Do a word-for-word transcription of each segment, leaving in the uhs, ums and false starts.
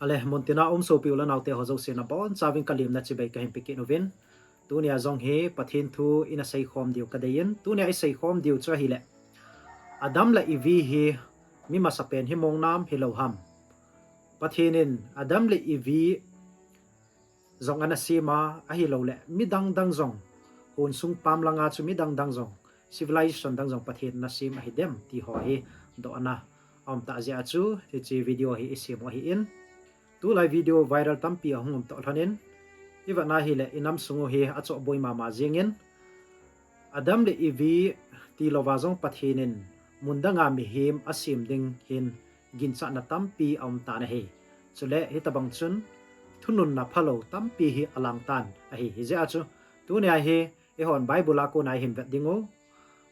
Ale, muntina um sopi u le naote ho jouse nabonchauvin kalemna chibai kahin pe kit uvin. Tunia jong hi Pathen thu ina seikhom diu kadeiyin. Tunia iseikhom diu chu ahile, Adam le Evi hi mi masapen himong nam hilou ham? Pathen in Adam le Evi jong ana sem a, ahilouleh midang dang jong, hunsung pam langa chu midang dang jong, civilization dang jong Pathen in ana sem ahidem ti ho hi dohna aum tah jeh a chu hiche video hi isem u ahin. Tulai video viral tampi ahung um toh lhonin, ivet na hile inam sung u hi achohboi mama jengin, Adam le Evi tilouva jong Pathen in mun danga mihem asem ding hin ginchatna tampi aum tan ahi. Chule hitobang chun thununna phalou tampi hi alang tan ahi. Hijeh a chu tunia hi eihon Bible a kona ihin vet dingu.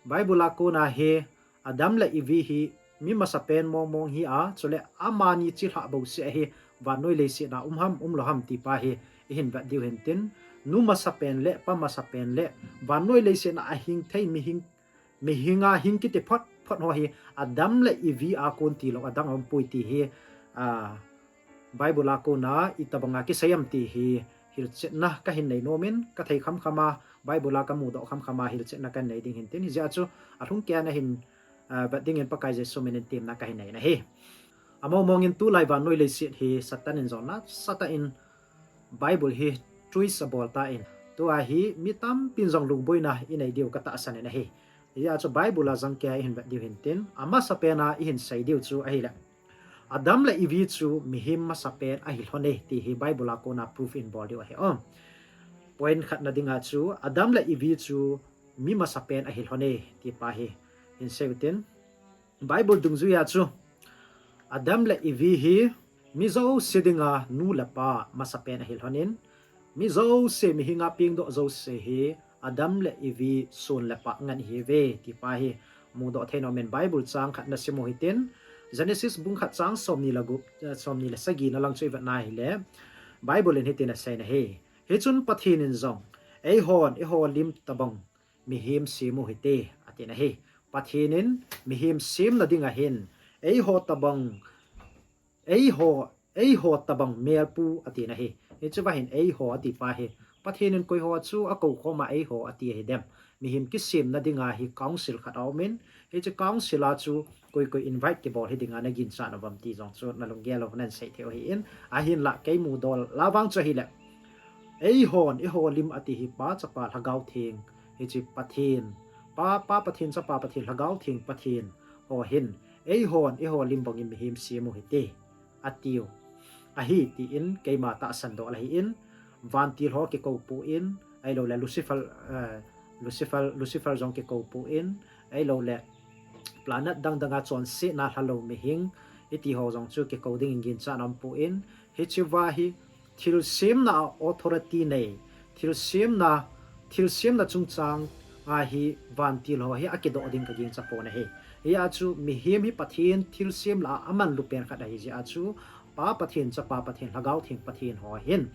Bible a kona hi Adam le Evi hi mi masapen mongmong hi a, chule amani chilhah bouseh hi vannoi leiset a um ham umlou ham ti pa hi ihin vet diu hintin, nu masapen le pa masapen le vannoi leiset a ahing thei mihinga hing kiti phot phot ho hi Adam le Evi a kon tilou adang aumpoi ti hi Bible a kona itobanga kisei am ti hi hilchetna kahin nei nomin, kathei khamkhama Bible a kamudoh khamkhama hilchetna kahin nei ding hintin, hijeh a chu alhungkeiya hin vet dingin Pakai Jesu minin temna kahin nei ahi. Amongmongin tulai vannoi leiset hi Satan in jong nasatah in Bible hi twist abol tan, tua hi mi tampin jong lungboina inei diu katahsan in ahi. Hijeh a chu Bible a jangkeiya ihin vet diu hintin, amasapen a ihin sei diu chu ahile, Adam le Evi chu mihem masapen ahi lhone ti hi Bible a kona proof in bol diu ahi. Point khatna dinga chu Adam le Evi chu mi masapen ahi lhone ti pa hi hin sei utin, Bible dungjuiya chu Adam le Evi hi mi jouse dinga nu le pa masapen ahi lhonin, mi jouse mihinga pengdoh jouse hi Adam le Evi son le pah ngen ihiuve ti pa hi mudoh thei nomin, Bible chang khat nasim u hitin, Genesis bung khat chang somni le gup, somni le sagi na lang chu ivet na hile, Bible in hitin asei ahi. Hichun Pathen in jong, eihon eiho lim tobang mihem sem u hite, atin ahi. Pathen in mihem semna dinga hin eiho tobang, eiho, eiho tobang melpu atin ahi. Hicheva hin eiho ati pa hi Pathen in koiho chu akou khoma eiho ati ahidem? Mihem kisemna dinga hi council khat aumin, hiche council a chu koi koi invite kibol hidinga naginchat uvam ti jong chu nalunggel u nan sei thei u ahin, ahinla kei mudoh la vang chu ahile, eihon eiho lim ati hi Pa, Chapa, Lhagao Theng, hiche Pathen, Pa, Pa Pathen, Chapa Pathen, Lhagao Theng Pathen ho hin eihon eiho lim bangin mihem sem u hite, atiu ahi tin keima tahsan doh la ahin, vantil ho kikou poi, ahiloule Lucifer, Lucifer, Lucifer jong kikou poi, ahiloule planet dang danga chonsetna lhalou mihing hitiho jong chu kikou dingin ginchat aumpoi. Hicheva hi thilsemna a authority nei, thilsemna, thilsemna chungchang a hi vantil ho hi akidoh ding kagingcha pon ahi. Hia chu mihem hi Pathen thilsem lah a amanlu pen khat ahijeh a chu Pa Pathen, Chapa Pathen, Lhagao Theng Pathen ho hin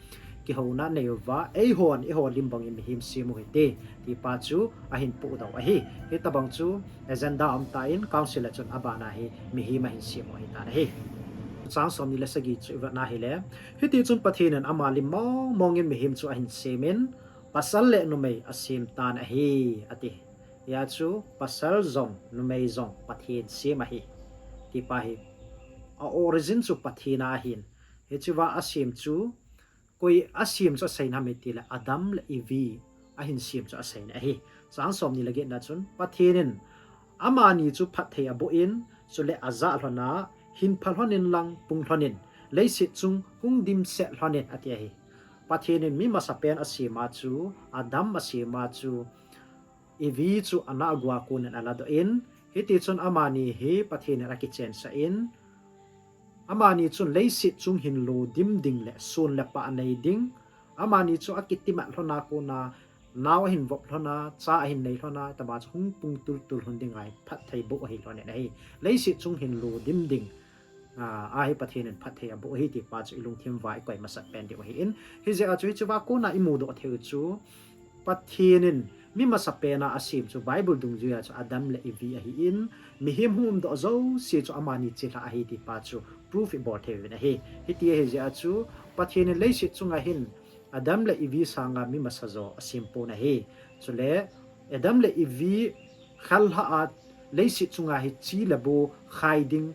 kihouna nei uva, eihon eiho lim bangin mihem sem u hite, ti pa chu ahin pohdoh ahi. Hitobang chu agenda aumtan, council a chun abana hi mihem ahin sem u ahitan ahi. Chang somni le sagi chu ivet na hile, hitichun Pathen in ama lim mong mongin mihem chu ahin semin, pasal le numei asemtan ahi, ati. Hia chu pasal jong numei jong Pathen sem ahi, ti pa hi a origin chu Pathen a ahin, hicheva asem chu, koi asem chu aseina ham itile Adam le Evi ahin sem chu aseina ahi. Chang somni le get na chun Pathen in amani chu phatthei aboh in, chule ajah lhona, hinpha lhonin lang pung lhonin, leiset chung hung dimset lhonin, ati ahi. Pathen in mi masapen asema chu, Adam asema chu, Evi chu anah gua konin aladoh in, hitichun amani hi Pathen in akichensah in, amani chun leiset chung hinlo dim ding le son le pah nei ding, amani chu akitimat lhona kona, nao ahin vop lhona, cha ahin nei lhona, tama chu hung pung tultul lhon dinga hi phatthei boh ahi lhonin ahi. Leiset chung hinlo dim ding a hi Pathen in phatthei aboh ahi ti pa chu ilungthim uva ikoi masat pen diu ahin, hijeh a chu hicheva kona imudoh thei u chu, Pathen in mi masapen a asem chu Bible dungjuia chu Adam le Evi ahin, mihem hung umdoh jouse chu amani chilhah ahi ti pa chu proof ibol thei uvin ahi. Hiti ahi jeh a chu Pathen in leiset chunga hin Adam le Evi sanga mi masa jo asem pon ahi. Chule Adam le Evi khel lha a leiset chunga hi chi le bo khai ding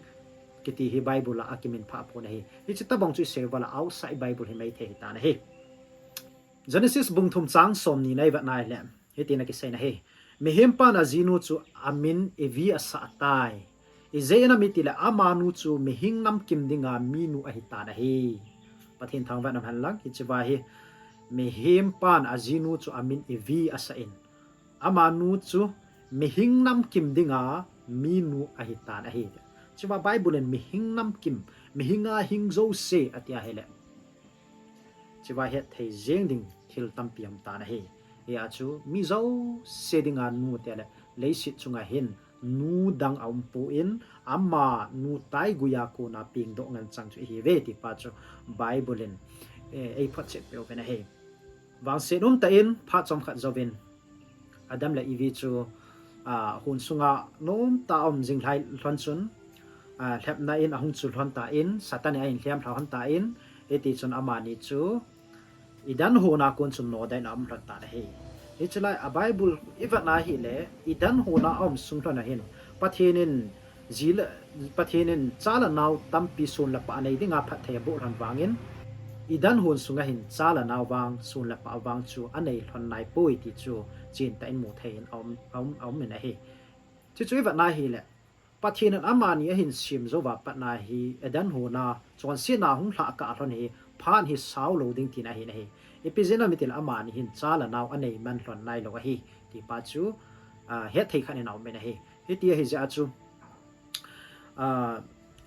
kiti hi Bible a akimin pha pon ahi. Hichi tabang chu isei uva le outside Bible hi maithei hitan ahi. Genesis bung thum chang som ni na ivet na ahile, hitin akisei na ahi. Mihem pan ajinu chu amin Evi asah tai. Ijeh inem itile amanu chu mihing namkim dinga minu ahitan ahi. Pathen thangvah in umhen lang, hichea hi mihem pan ajinu chu amin Evi asah in, amanu chu mihing namkim dinga minu ahitan ahi. Chua Bible in mihing namkim, mihing a hing jouse ati ahile, chua hetthei jeng ding thil tampi um tan ahi. Hia chu mi jouse dinga nu tia le leiset chunga hin nu dang aumpon, amanu taiguia kona pengdoh ngen chang chu ihiuve ti pa chu Bible in, eh, eiphotchet peh uvin ahi. Vangset umtah in phat chomkhat jouvin Adam le Evi chu, ah, hon sunga nomtah a um jing lai lhon chun, ah, lhepna in ahung chu lhon tan, Satan in ahin lhem lha lhon tan, hiti chun amani chu Eden hon a kon chun nodoh in aum lhon tan ahi. Hiche lai a Bible ivet na ahile, Eden hon a aum sung lhon a hin Pathen in ji le, Pathen in cha le nao tampi son le pah anei dinga phatthei aboh lhon vangin, Eden hon sunga hin cha le nao vang, son le pah vang chu anei lhon naipoi ti chu chentah in mu thei in aum, aum, aum in ahi. Chuchu ivet na ahile, Pathen in amani ahin sem jou va pat na hi Eden hon a chonsetna hung lhah kah lhon hi phat hi sao lou ding tina ahi nahi. Ipi jeh inem itile amani hin cha le nao anei man lhon nailou ahi ti pa chu, ah, hetthei khat in aum in ahi. Hiti ahi jeh a chu, ah,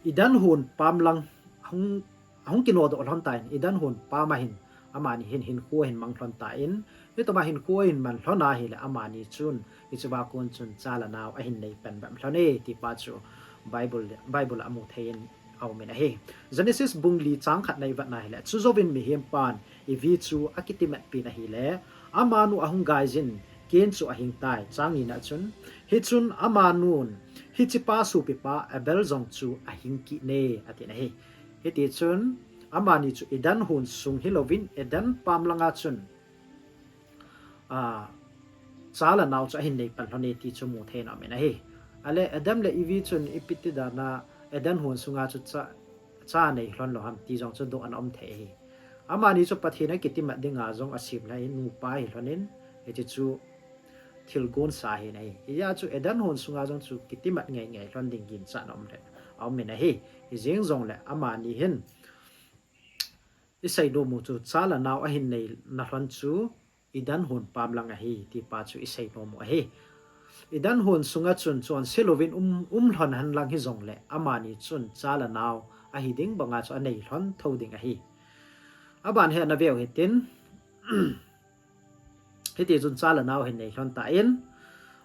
Eden hon pam lang ahung, ahung kinodoh lhon tan, Eden hon pam a hin amani hin hinkho ahin mang lhon tan, hitobang hinkho ahin man lhon ahile amani chun hichea kon chun cha le nao ahin nei pan bep lhon e ti pa chu Bible, Bible a mu thei in aum in ahi. Genesis bung li chang khat na ivet na ahile, chujouvin mihem pan Evi chu akitimat pen ahile, amanu ahung gaijin Cain chu ahing tai. Chang ni na chun, hichun amanun hichepa sopipa Abel jong chu ahing kit e ati na ahi. Hiti chun amani chu Eden hon sung hilouvin Eden pam langa chun, ah, cha le nao chu ahin nei pan lhon e ti chu mu thei in aum in ahi. Ale Adam le Evi chun ipi ti dan a Eden hon sunga chu cha, cha nei lhon lou ham ti jong chu dohna um thei ahi. Amani chu Pathen akitimat dinga jong asem lhon in nupa ahi lhon in, hiche chu thil gonsa ahi nahi. Hia chu Eden hon sunga jong chu kitimat ngei ngei lhon ding ginchatna um le, aum in ahi. Hijeng jongle amani hin isei nom u chu cha le nao ahin nei na lhon chu Eden hon pam lang ahi ti pa chu isei nom u ahi. Eden hon sunga chun chonse louvin um, um lhon hen lang hijongle amani chun cha le nao ahi ding banga chu anei lhon tho ding ahi. Aban hi ana veu hitin, hiti chun cha le nao ahin nei lhon tan,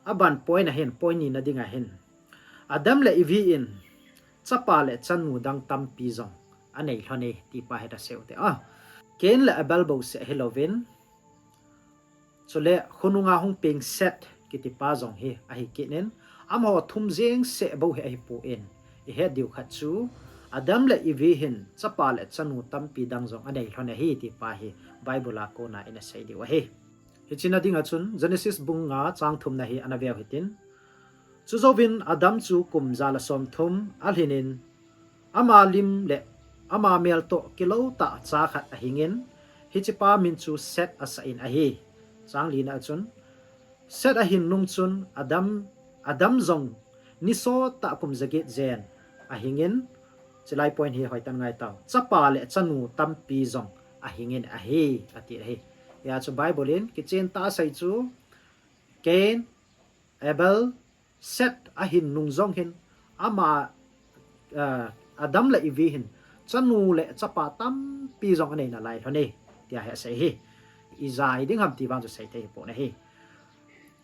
aban point a hin, point ni na dinga hin, Adam le Evi in chapa le chanu dang tampi jong anei lhon e ti pa hi ta sei u te a. Cain le Abel bouseh hilouvin, chule khonunga hung peng Seth kiti pa jong hi ahi kit in, amaho thum jeng seh bou hi ahipon, ihet diu khat chu Adam le Evi hin chapa le chanu tampi dang jong anei lhon ahi ti pa hi Bible a kona ina sei diu ahi. Hiche na dinga chun Genesis bung nga chang thum na hi ana veu hitin, chujouvin Adam chu kum ja le som thum alhin in, ama lim le ama mel toh kilou tah cha khat ahing in, hichepa min chu Seth asah in ahi. Chang li na chun, Seth ahin nung chun Adam, Adam jong ni sot tah kum ja get jen ahing in, chulai point hi hoitah in ngai tau, chapa le chanu tampi jong ahing in ahi, ati ahi. Hia chu Bible in kichen tah a asei chu, Cain, Abel, Seth ahin nung jong hin, ama, ah, Adam le Evi hin chanu le chapa tampi jong anei nalai lhon e, tia hi asei ahi. Ijat ding ham ti vang chu sei thei hipon ahi.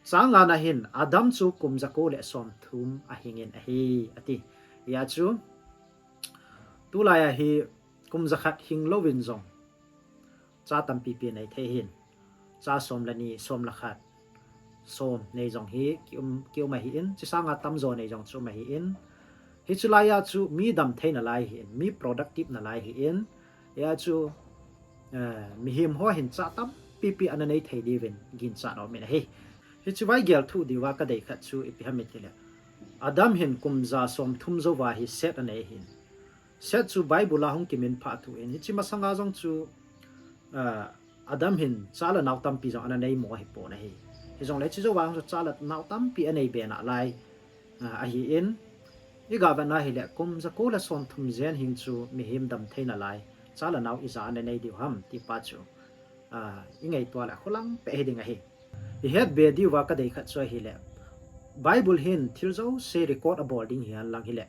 Chang nga na hin Adam chu kum ja ko le som thum ahing in ahi, ati. Hia chu, tulai a hi kum ja khat hing louvin jong cha tampi pi nei thei hin. Cha som le ni, som le khat, som nei jong hi ki um, ki um ahi in, hiche sanga tamjo nei jong chu um ahi in, Hichu laiya chu mi damthei nalai hin, mi productive nalai hin, hia chu, eh, mihem ho hin cha tampipi ana nei thei diuvin ginchat aum in ahi. Hichu vai gel thu diuva kadei khat chu ipi ham itile, Adam hin kum ja som thum jouva hi Seth anei hin. Seth chu Bible a hung kiminphah thu in, hichi masanga jong chu, ah, Adam hin cha le nao tampi jong ana nei mo ahipon ahi. Hijongle hichi jouva jong chu cha le nao tampi anei be nalai, ah, ahin, iga vet na hile kum jako le som thum jen hin chu mihem damthei nalai, cha le nao ija ana nei diu ham ti pa chu, ah, ingaito le khulang pe hiding ahi. Ihet be diuva kadei khat chu ahile, Bible hin thil jouse record abol ding hihen lang hile,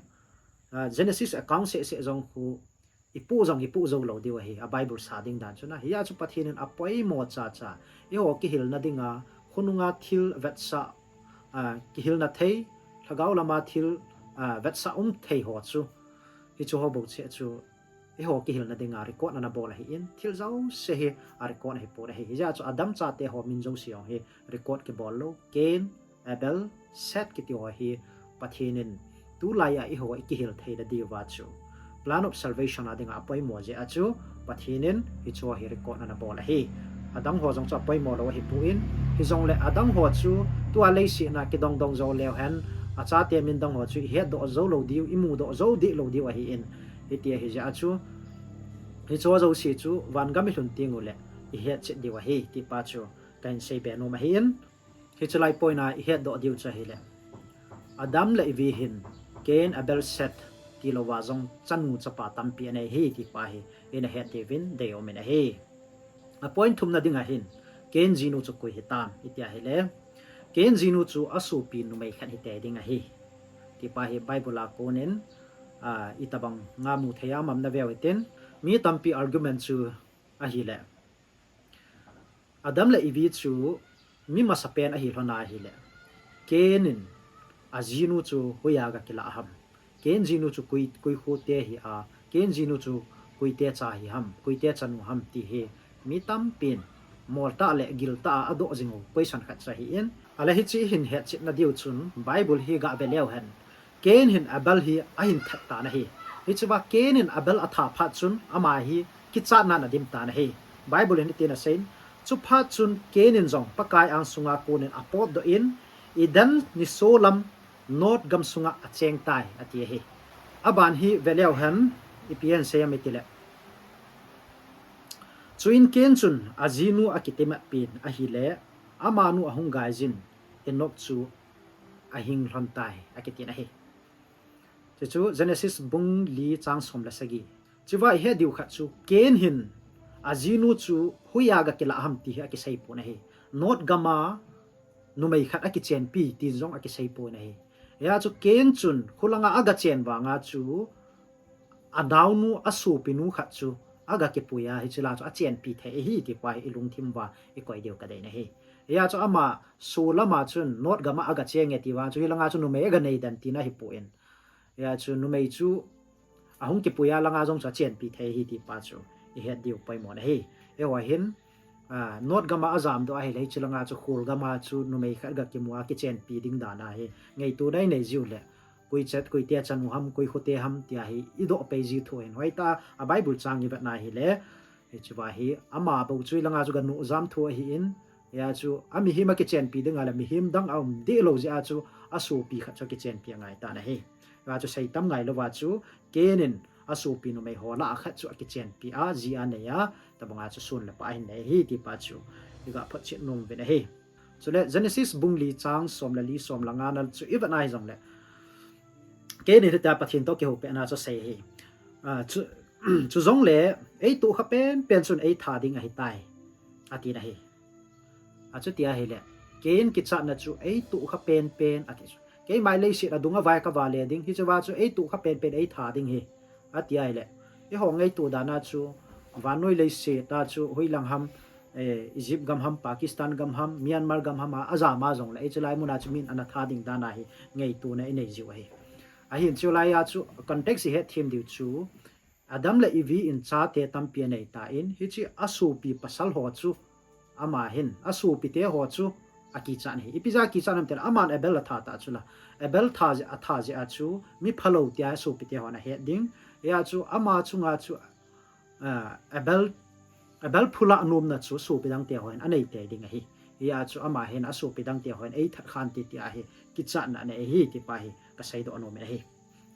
ah, Genesis account seh seh jong khu ipoh jong ipoh jou lou diu ahi, a Bible sa ding dan chu na. Hia chu Pathen in apoimo chacha, eiho kihilna dinga, khonunga thil vetsah, ah, kihilna thei, lhagao lama thil, ah, vetsah um thei ho chu, hichu ho bou cheh chu, eiho kihilna dinga record ana bol ahin, thil jouse hi a record ahipon ahi. Hijeh a chu Adam chate ho min jouse jong hi record kibol lou, Cain, Abel, Seth kiti ho hi Pathen in tulai a eiho ikihil theina diuva chu plan of salvation a dinga apoimo jeh a chu Pathen in hichu ho hi record ana bol ahi. Adang ho jong chu apoimo lou ahipon, hijongle adang ho chu tua leiset a kidong dong jou leu hen, achate min dang ho chu ihetdoh jou lou diu, imudoh jou deh lou diu ahin, hiti ahijeh a chu hichu ho jouse chu vangam ilhun tengule ihetchet diu ahi ti pa chu kahin seibe nom ahin. Hichu lai point a ihetdoh diu chu ahile, Adam le Evi hin Cain, Abel, Seth tilouva jong chanu chapa tampi anei hi ti pa hi ina het diuvin dei aum in ahi. A point thumna dinga hin, Cain jinu chu koi hitam iti ahile, Cain jinu chu asopi numei khat hitei ding ahi ti pa hi Bible a konin, ah, itobang nga mu thei ham na veu hitin, mi tampi argument chu ahile, Adam le Evi chu mi masapen ahi lhona ahile, Cain in ajinu chu hoiya ga kilah ham, Cain jinu chu koi, koi khote hi a, Cain jinu chu koite cha hi ham, koite chanu ham ti hi mi tampin moltah le giltah a adoh jing u question khat chu ahin. Ahile hichi hin hetchetna diu chun Bible hi ga ve leu hen, Cain hin Abel hi ahin that tan ahi. Hichea Cain in Abel atha phat chun ama hi kichatnan adim tan ahi. Bible in hitin aseiyin, chuphat chun Cain in jong Pakai angsunga konin apotdoh in, Eden nisolam Nod gam sunga acheng tai, ati ahi. Aban hi ve leu hen, ipi asei em itile, chuin Cain chun ajinu akitimat pin ahile, amanu ahung gaijin Enoch chu ahing lhon tai, akitin ahi. Chuchu Genesis bung li chang som le sagi. Chua ihet diu khat chu Cain hin ajinu chu hoiya ga kilah ham ti hi akisei pon ahi. Nod gama numei khat akichenpi tin jong akisei pon ahi. Hia chu Cain chun khulanga aga chen vanga chu anaonu asopinu khat chu aga kipui a, hiche la chu achenpi thei ahi ti pa hi ilungthim uva ikoi diu kadei ahi. Hia chu ama solama chun Nod gama aga cheng e ti vang chu hilanga chu numei aga nei den tina ahipon. Hia chu numei chu ahung kipui a langa jong chu achenpi thei ahi ti pa chu ihet diu poimo ahi. Eiho hin, a, Nod gama ajamdoh ahile hiche langa chu khul gama chu numei khat ga kimu a kichenpi ding dan ahi. Ngaito dai nei jiu le, koi chat, koite chanu ham, koi khote ham tia hi idoh pei ji thou hin. Hoitah a Bible chang ivet na hile, hichea hi ama bou chu hilanga chu ga nuh jam thou ahin, Hia chu, a mihem akichenpi dinga le mihem dang aum deh lou jeh a chu, asopi khat chu akichenpi angai tan ahi. Hia chu, seitam ngai louva chu, Cain in asopi numei ho lah a khat chu akichenpi a, ji anei a, tobanga chu son le pah ahin nei ahi ti pa chu iga photchet nom uvin ahi. Chule Genesis bung li chang som le li, som le nga na chu ivet na hijongle, Cain in hitia Pathen toh kihou petna chu asei ahi. A, chu, chujongle, eitohkha penpen chun eitha ding ahitai, atin ahi. Achuti ahile, Cain kichatna chu eitohkha penpen ati chu. Keima leiset a dunga vai kavale ding, hichea chu eitohkha penpen eitha ding ahi, ati ahile, eiho ngaito dan a chu, vannoi leiset a chu, hoilang ham, eh, Egypt gam ham, Pakistan gam ham, Myanmar gam ham a, ajam a jongle, hiche lai muna chu min ana tha ding dan ahi, ngaitona inei jiu ahi. Ahin chulai a chu, context ihet them diu chu, Adam le Evi in chate tampi anei tan, hiche asopi pasal ho chu, ama hin, asopite ho chu, akichat ahi. Ipi jeh a kichat ham itile, aman Abel atha ta chu la. Abel that jeh, athat jeh a chu mi phalou tia sopi te hon ahet ding. Hia chu ama chunga chu, ah, Abel, Abel phu lah nomna chu sopi dang te hon anei tei ding ahi. Hia chu ama hin asopi dang te hon eithat khante tia hi kichatna anei ahi ti pa hi kasei doh nom in ahi.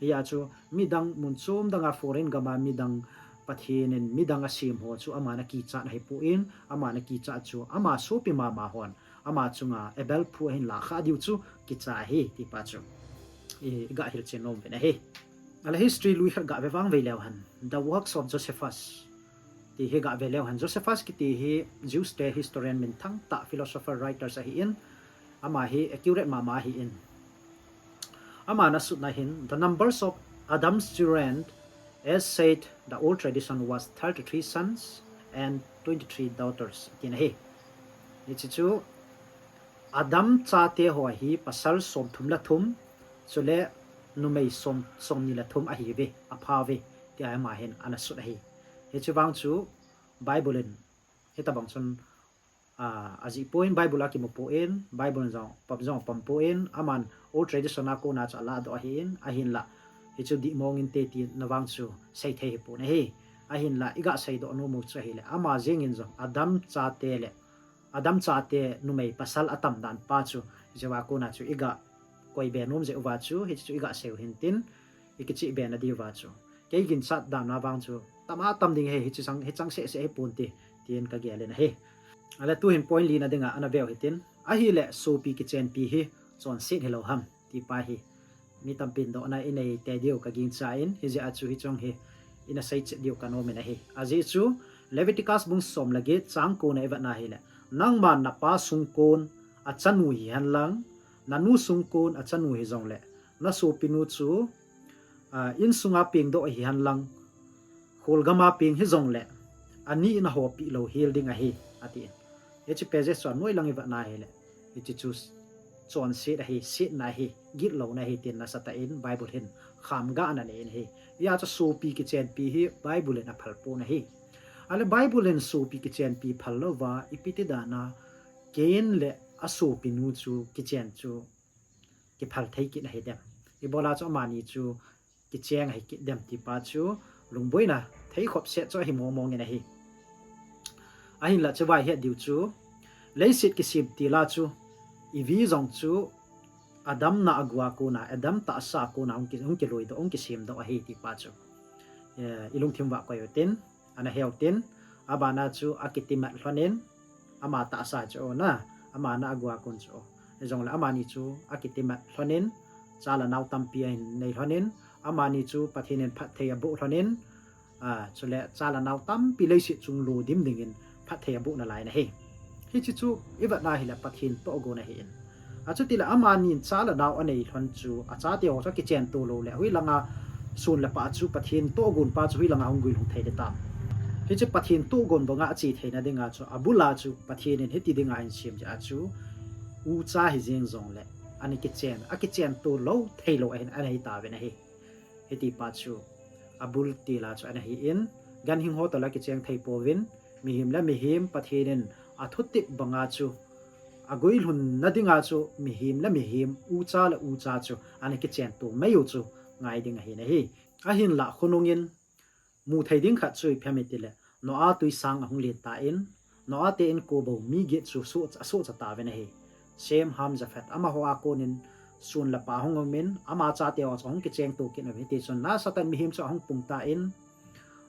Hia chu midang mun chom danga foreign gama midang Pathen in midang asem ho chu aman akichat ahipon, aman akichat chu ama sopi mama hon ama chunga Abel phu ahin lah kha diu chu kicha ahi ti pa chu i, i gah hilchen nom uvin ahi. Ahile history lui khat gah ve vang ve leu hen, The Works of Josephus ti hi gah ve leu hen, Josephus kiti hi Jews te historian minthang tah, philosopher, writers ahin, ama hi accurate mama ahin. Aman asutna hin, the numbers of Adam's children, as said the old tradition, was thirty-three sons and twenty-three daughters, tina ahi. Hiche chu Adam chate ho hi pasal somthum le thum, chule numei som, somni le thum ahiuve, aphauve, tia ama hin ana sut ahi. Hiche vang chu Bible in hitabang chun, ah, ajih poi, Bible a kimu poi, Bible jong pom jong pom poi, aman old tradition a kona chu alah doh ahin, ahinlah hichu dihmong inte tina vang chu seithei hipon ahi. Ahinlah i gah seidoh nom u chu ahile, ama jeng in jong Adam chate le Adam chate numei pasal atam dan pa chu, hiche a kona chu i gah koi be nom jeh uva chu, hiche chu i gah sei u hintin, i kicheh be nadiuva chu, kei ginchat dan a vang chu tam a tam ding ahi, hiche chang, hiche chang seh seh hipon te, tin ka gel in ahi. Ahile tuhin point lina dinga ana veu hitin, ahile sopi kichenpi hi chonset hilou ham ti pa hi mi tampin dohna inei tei diu ka gingchan, hijeh a chu hiche hi ina sei chet diu ka nom in ahi. Ajeh chu Leviticus bung som le get chang ko na i vet na hile, nangman napa sungkon achanu hihen lang, nanu sungkon achanu hijongle, na sopinu chu, ah, insunga pengdoh hihen lang, kholgama peng hijongle, ani in ahopi lou hel ding ahi, atin. Hiche passage chu anoi lang i vet na hile, hiche chu chonset ahi, setna ahi, gitlouna ahi, tin nasatah in Bible hin khamgahna anei in ahi. Hia chu sopi kichenpi hi Bible in aphal pon ahi. Ahile Bible in sopi kichenpi phal louva, ipi ti dan a Cain le asopinu chu kichen chu kiphal thei kit ahi dem? Ibola chu amani chu kicheng ahi kit dem ti pa chu lungboina thei khop set chu ahi mong mong in ahi. Ahinlah chu vai het diu chu, leiset kisem tila chu, i vi jong chu Adam na agu a kona, Adam tahsa a kona hung ki, hung kiloidoh, hung kisemdoh ahi ti pa chu, eh, i lungthim uva koi utin, ana he utin, abana chu akitimat lhonin, ama tahsa chu o na, ama na agu a kon chu o. Hijongle amani chu akitimat lhonin, cha le nao tampi ahin nei lhonin, amani chu Pathen in phatthei aboh lhonin, ah, chule cha le nao tampi leiset chung lo dim dingin phatthei aboh nalai in ahi. Hiche chu i vet na hile Pathen tohgon ahin. Achuti le amanin cha le nao anei lhon chu, achate ho chu akichen to lou le, hoilanga sun le pah chu Pathen tohgon pa chu hoilanga hung guilhung thei ding ham? Hiche Pathen tohgon banga ache theina dinga chu, abula chu Pathen in hiti dinga ahin sem jeh a chu, ucha hijeng jongle, ana kichen, akichen to lou, thei lou ahin, ana hi tauvin ahi. Hiti pa chu, abul tila chu ana hin, ganhing ho toh la kicheng thei pouvin, mihem le mihem Pathen in athutep banga chu, aguilhunna dinga chu, mihem le mihem, ucha le ucha chu, ana kichen to mai u chu, ngai ding ahin ahi. Ahinlah khonung in, mu thei ding khat chu ipi ham itile, Noah tuisang ahung len tan, Noah te inko bou mi get chu soh, asohcha tauvin ahi. Shem, Ham, Japheth, amaho a konin sun le pa ahung umin, ama chate ho chu ahung kicheng to kit uvin, hiti chun nasatah in mihem chu ahung pung tan,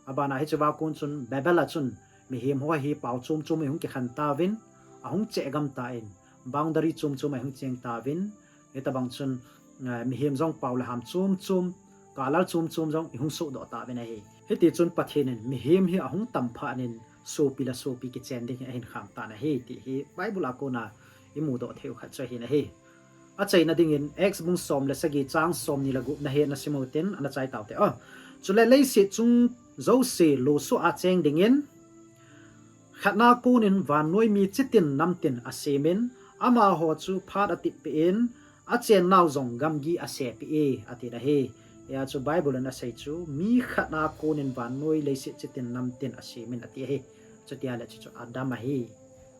abana hiche a kon chun Babel a chun mihem ho hi pao chom chom ahung kikhen tauvin, ahung chegam tan, boundary chom chom ahung cheng tauvin, hitabang chun, eh, mihem jong pao le ham chom chom, colour chom chom jong ihung sohdoh tauvin ahi. Hiti chun Pathen in mihem hi ahung tam phat in sopi le sopi kichen ding hi ahin khang tan ahi ti hi Bible a kona imudoh thei u khat chu ahin ahi. Achaina dingin Acts bung som le sagi chang somni le gup na hi na sim u tin ana chai taute o. Chule leiset chung jouse losuh a cheng dingin khatna konin vannoi mi chitin namtin asemin, amaho chu phat atipeh in, achennau jong gamgi asepeh e, atin ahi. Hia chu Bible in asei chu, mi khatna konin vannoi leiset chitin namtin asemin ati ahi. Chutia le chu chu Adam ahi,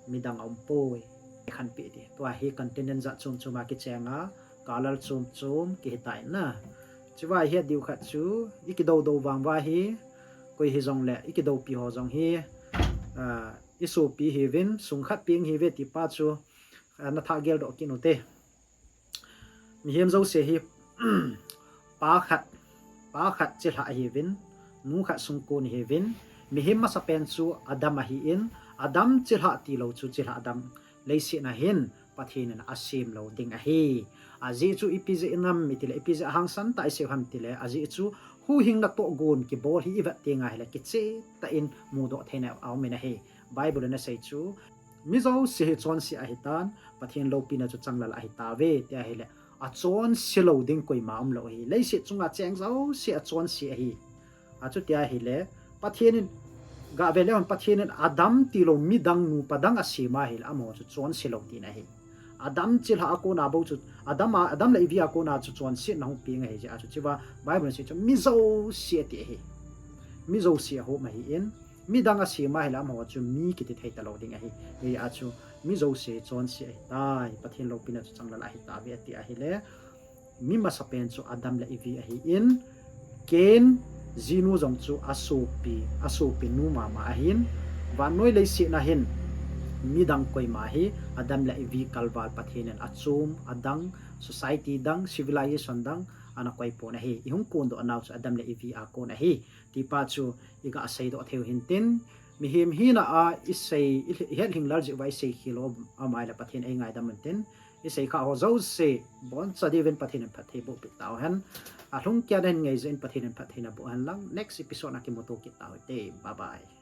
midang aumpoi, khanpeh ti. Tua hi continent jat chom chom a kichenga, Kalal chom chom kihi tai na. Chua hi diu khat chu, i kido do vang va hi, koi hi jong le, i kido pi ho jong hi, a, i sopi hi vin, sung khat ping hi ve ti pa chu, a, na tha gel do kin u te. Mihem jouse hi, pa khat, pa khat chilha hi vin, nu khat sung kun hi vin, mihem masa pen chu Adam ahi in, Adam chilha ti lo chu chilha Adam. Leiset na hin Pathen in a sem lo ding ahi. A jeh chu ipi jeh inam i ti le, ipi jeh a hangsan ta i sei u ham ti le, a jeh chu huhhingna toh gon kibol hi i vet teng a hi le, kiche ta in mudoh theina a um in ahi. Bible in a sei chu, mi jouse hi chonse ahi tan, Pathen lopina chu changlal ahi ta ve, ti ahi le, a chonse lo ding koima um lo ahi. Leiset chunga cheng jouse a chonse ahi. A chu ti ahi le, Pathen in, ga ve le hon Pathen in Adam ti lo midang nupa dang a sem a hi le, amaho chu chonse lo tina ahi. Adam chilha a kona bou chu, Adam a, Adam le Evi a kona chu chonsetna hung peng ahi jeh a chu chua Bible in sei chu mi jouse a ti ahi. Mi jouse a hom ahi in, midang a sem a hi le amaho chu mi kiti thei ta lo ding ahi. Hijeh a chu mi jouse chonse ahi tai, Pathen lopina chu changlal ahi ta ve a ti ahi le, mi masa pen chu Adam le Evi ahi in, Cain jinu jong chu a sopi, a sopi nu mama ahin, vannoi leiset na hin midang koima hi Adam le Evi kalval Pathen in a chom, a dang, society dang, civilization dang, ana koi pon ahi. I hung kondoh nau chu Adam le Evi a kon ahi. Ti pa chu i ga sei doh thei u hin tin, mihem hina a i sei, i het lhinglel jeh uva i sei khel u a um a le Pathen ei ngaidam un tin, i sei kha ho jouse, boncha diuvin Pathen in phatthei boh peh tau hen. A lhung kiat a hin ngei jeh in Pathen in phatthei na boh hen lang, next episode a kimuto kit tau hite. Bye bye.